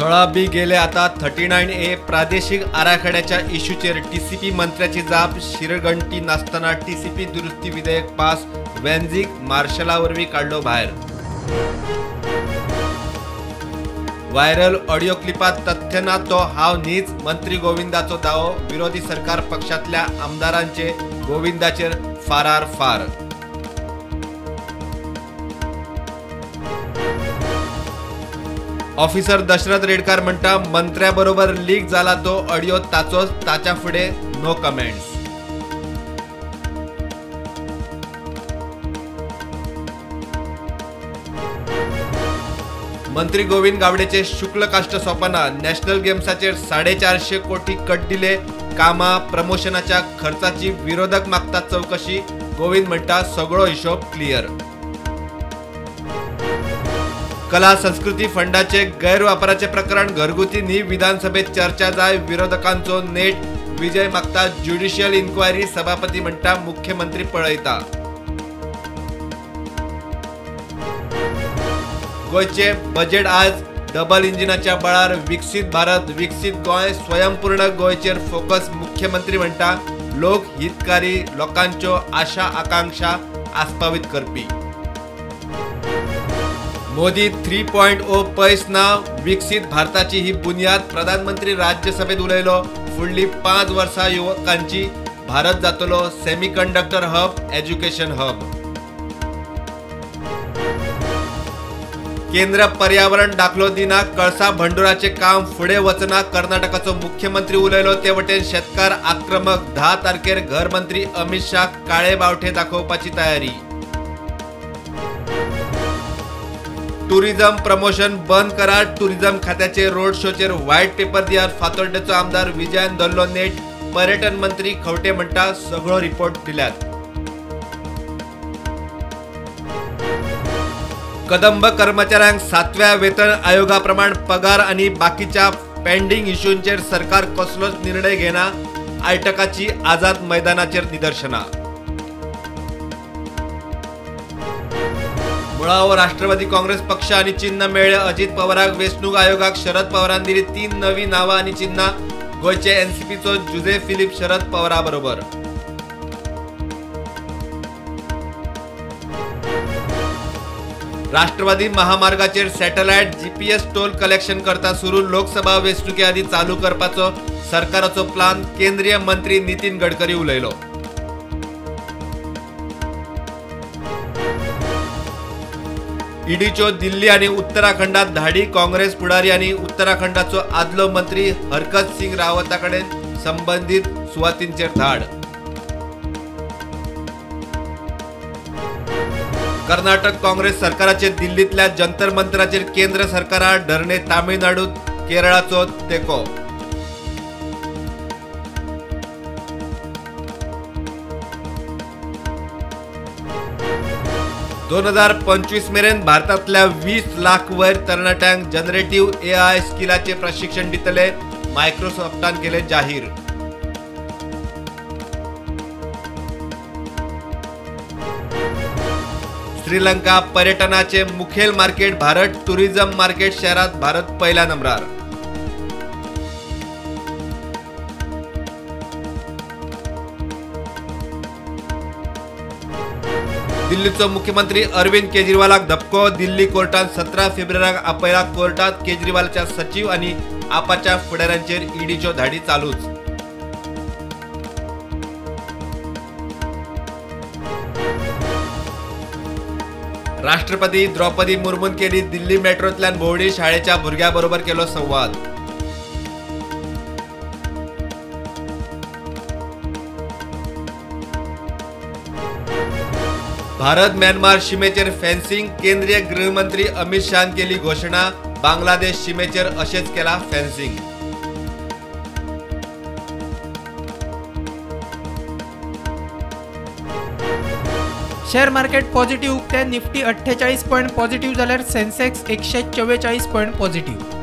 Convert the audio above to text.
16 बी गेले आता 39A प्रादेशिक आराखड्याच्या इश्यूचेर टीसीपी मंत्र्याची जाप. शिरगंटी नासतना टीसीपी दुरुस्ती विधेयक पास, वेंझीक मार्शला वरवीं काडलो भायर. व्हायरल ऑडियो क्लिपात तथ्य ना तो हांव न्हीच, मंत्री गोविंदाचो दावो. विरोधी सरकार पक्षांतल्या आमदारांचे गोविंदाचेर फारार फार. ऑफिसर दशरथ रेडकार म्हणटा मंत्र्या बरोबर लीक जाला तो ऑडियो ताचोच, ताच्या फुडें नो कमेंट्स. मंत्री गोविंद गावडेचे शुक्ल काश्ट सोंपना. नॅशनल गेम्साचेर 450 कोटी कट दिले. कामां प्रमोशनाच्या खर्चाची विरोधक मागतात चवकशी. गोविंद म्हणटा सगळो हिशोब क्लियर. कला संस्कृती फंडाचे गैरवापराचे प्रकरण घरगुती न्ही, विधानसभेत चर्चा जाय. विरोधकांचो नेट. विजय मागता ज्युडिशियल इन्क्वायरी. सभापती म्हणटा मुख्यमंत्री पळयता. गोंयचे बजेट आज डबल इंजिनाच्या बळार. विकसीत भारत विकसीत गोंय, स्वयंपूर्ण गोंयचेर फोकस. मुख्यमंत्री म्हणटा लोक हितकारी, लोकांच्यो आशा आकांक्षा आस्पावीत करपी. मोदी 3.0 पयस ना, विकसीत भारताची ही बुन्याद. प्रधानमंत्री राज्यसभेत उलयलो. फुडली 5 वर्सां युवकांची भारत जातलो सेमीकंडक्टर हब, एज्युकेशन हब. केंद्र पर्यावरण दाखलो दिना, कळसा भंडुराचे काम फुडें वचना. कर्नाटकाचो मुख्यमंत्री उलयलो. ते वटेन शेतकार आक्रमक. 10 तारखेर घरमंत्री अमित शाह काळे बावठे दाखोवपाची तयारी. टुरिझम प्रमोशन बंद करा. टुरिझम खात्याचे रोड शोचेर व्हायट पेपर दियात. फातोड्डेचो आमदार विजयान धरलो नेट. पर्यटन मंत्री खवटे म्हणटा सगळो रिपोर्ट दिल्यात. कदंब कर्मचाऱ्यांक 7व्या वेतन आयोगा प्रमाण पगार आनी बाकीच्या पेंडिंग इश्यूंचेर सरकार कसलोच निर्णय घेना. आयटकाची आझाद मैदानाचेर निदर्शनां. मुळावो राष्ट्रवादी काँग्रेस पक्ष आनी चिन्ह मेळ्ळे अजित पवाराक. वेंचणूक आयोगाक शरद पवारान दिली 3 नवी नांवां आनी चिन्हां. गोंयचे एनसीपीचो जुझे फिलीप शरद पवारा बरोबर. राष्ट्रवादी महामार्गाचेर सॅटेलायट जीपीएस टोल कलेक्शन करता सुरू. लोकसभा वेंचणुके आदीं चालू करपाचो सरकाराचो प्लान. केंद्रीय मंत्री नितीन गडकरी उलयलो. ईडीच्यो दिल्ली आनी उत्तराखंडात धाडी. काँग्रेस फुडारी आनी उत्तराखंडाचो आदलो मंत्री हरकत सिंग रावता कडेन संबंदीत सुवातींचेर धाड. कर्नाटक काँग्रेस सरकाराचे दिल्लींतल्या जंतर मंतराचेर केंद्र सरकारा धरणे. तामिळनाडूत केरळाचो तेंको. 2025 मेरेन भारतांतल्या 20 लाख वयर तरणाट्यांक जनरेटिव्ह एआय स्किलाचे प्रशिक्षण दितले. मायक्रोसॉफ्टान केले जाहीर. श्रीलंका पर्यटनाचे मुखेल मार्केट भारत. टुरिझम मार्केट शहरात भारत पहिल्या नंबरार. दिल्लीचो मुख्यमंत्री अरविंद केजरीवालाक धपको. दिल्ली कोर्टान 17 फेब्रुवारीक आपयला. कोर्टात केजरीवालाच्या सचिव आनी आपाच्या फुडाऱ्यांचेर ईडीच्यो धाडी चालूच. राष्ट्रपती द्रौपदी मुर्मून केली दिल्ली मेट्रोंतल्यान भोंवडी. शाळेच्या भुरग्यां बरोबर केलो संवाद. भारत म्यानमार शिमेचेर फेन्सिंग. केंद्रीय गृहमंत्री अमित शाहन केली घोशणा. बांगलादेश शिमेचेर अशेंच केला फेन्सिंग. शेअर मार्केट पॉझिटिव्ह उक्ते. निफ्टी 48 पॉईंट पॉझिटिव्ह जाल्यार सेन्सेक्स 144 पॉईंट पॉझिटिव्ह.